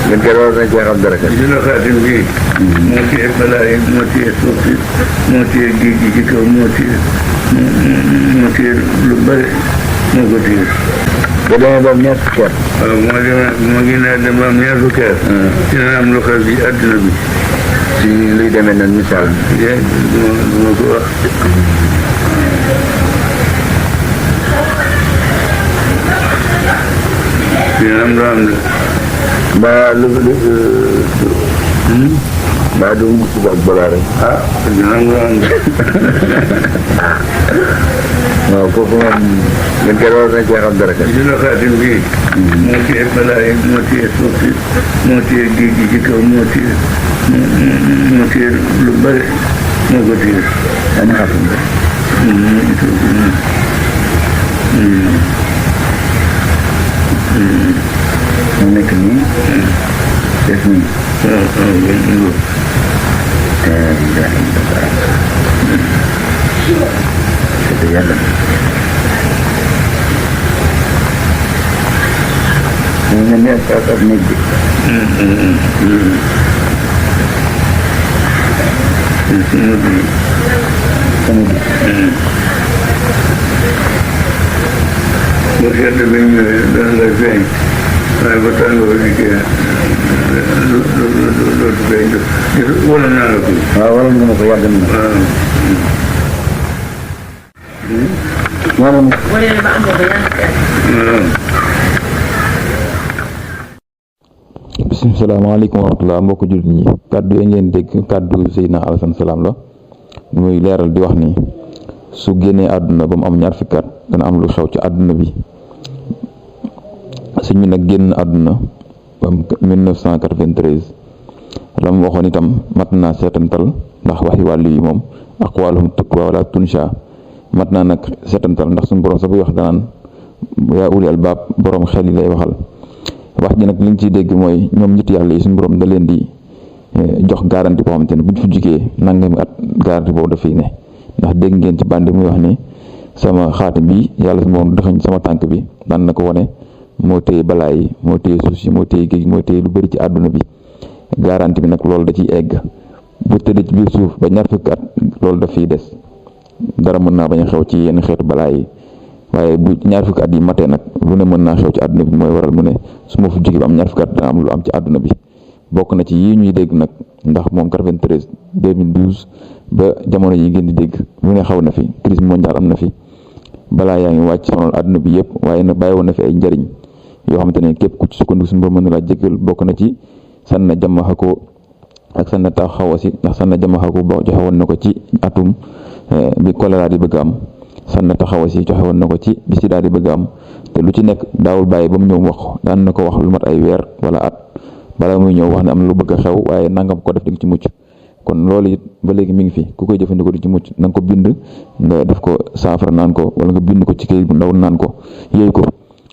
ngeen koy war nañ cee xam dara kat. dina xaatim bi moo téye balaa yi moo téye suuf si moo téye géej gi ci kaw moo téye lu bëri moo ko téye. ba demee ba am ñaar fukki at. waaw moo ngi ne dem ba am ñaar fukki at. dina am lu xew ci àddina bi. si luy demee nan misaal. duma ko wax. dina am lu am de. mbaa mbaa du musiba ak balaa rek. dina am lu am de. waaw kooku moom ngeen koy war nañ cee xam dara kat. dina xaatim bi moo téye balaa yi moo téye suuf si moo téye géej gi ci kaw moo téye lu bëri moo ko téye. ana xaatim bi. mu nekk nii. def nii. te yàlla mu mel ni ak néeg bi. bu sedd bi ñëwee dana la feeñ waaye ba tàngoor bi kii dootu feeñ wala naa la ko. waaw wala nga ma ko yàgg na. waaw. Bismillahirrahmanirrahim wa rahmatullah mbokk jullit ñi kàddu yi ngeen dégg kàddu Seydina Alassane Salam la muy leeral di wax ni su génnee àdduna ba mu am ñaar fukki at dana am lu xew ci àdduna bi sëñ bi nag génn àdduna ba 1993 la mu waxoon itam mat naa seetantal ndax waxi wàllu yi moom aqwaaluhum tutwa wala tunsha mat naa nag seetantal ndax suñu borom sa buy wax danaan yaa uli albaab borom xel yi lay waxal. wax ji nag li ñu ciy dégg mooy ñoom nit yàlla yi suñu borom da leen di jox garantie boo xamante ne buñ fi jugee nangami at garantie boobu dafay ne ndax dégg ngeen ci bandi muy wax ni sama xaatim bi yàlla suñu borom dafañ sama tànk bi daan na ko wane moo téye balaa yi moo téye suuf si moo téye géej moo téye lu bëri ci àdduna bi garantie bi nag loolu da ciy egg bu tëddee ci biir suuf ba ñaar fukki at loolu daf fiy des dara mën naa bañ a xew ci yenn xeetu balaa yi. waaye bu ñaar fukki at yi matee nag lu ne mën naa xew ci àdduna bi mooy waral mu ne su ma fu jógee ba am ñaar fukki at dana am lu am ci àdduna bi bokk na ci yii ñuy dégg nag ndax moom 93 2012 ba jamono yi ngeen di dégg lu ne xaw na fi crise mondiale am na fi balaa yaa ngi wàcc sonal àdduna bi yëpp waaye nag bàyyi woon na fi ay njariñ yoo xamante ne képp ku ci sukkandiku suñu borom mën na laa jégal bokk na ci sanna jamaxako ak sanna taxawasi ndax sanna jamaxako ba joxe woon na ko ci atum bi choléra di bëgg am sanna taxawa si joxe woon na ko ci bi si daal di bëgg am te lu ci nekk daawul bàyyi ba mu ñëw wax daan na ko wax lu mat ay weer wala at balaa muy ñëw wax ne am na lu bëgg a xew waaye nangam ko def di ci mucc kon loolu it ba léegi mi ngi fi ku koy jëfandikoo di ci mucc na nga ko bind nga def ko saafara naan ko wala nga bind ko ci kayit bu ndaw naan ko yéey ko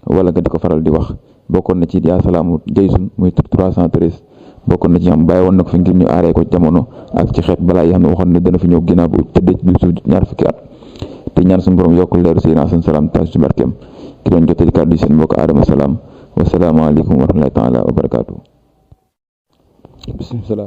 wala nga di ko faral di wax bokkoon na ci yaa salaamu jaysun muy 313 bokkoon na ci am bàyyi woon na ko fi ngir ñu aaree ko jamono ak ci xeet balaa yi xam ne waxoon ne dana fi ñëw ginnaaw bu tëddee ci biir suuf ñaar fukki at te ñaan suñu borom yokkul leeru Seydina Alassane Salam taas ci barkeem ki doon jottali kàddu yi seen mbokk Adama Salam wasalaamaaleykum wa rahmatullahi taala wa barakaatu. Bismillah.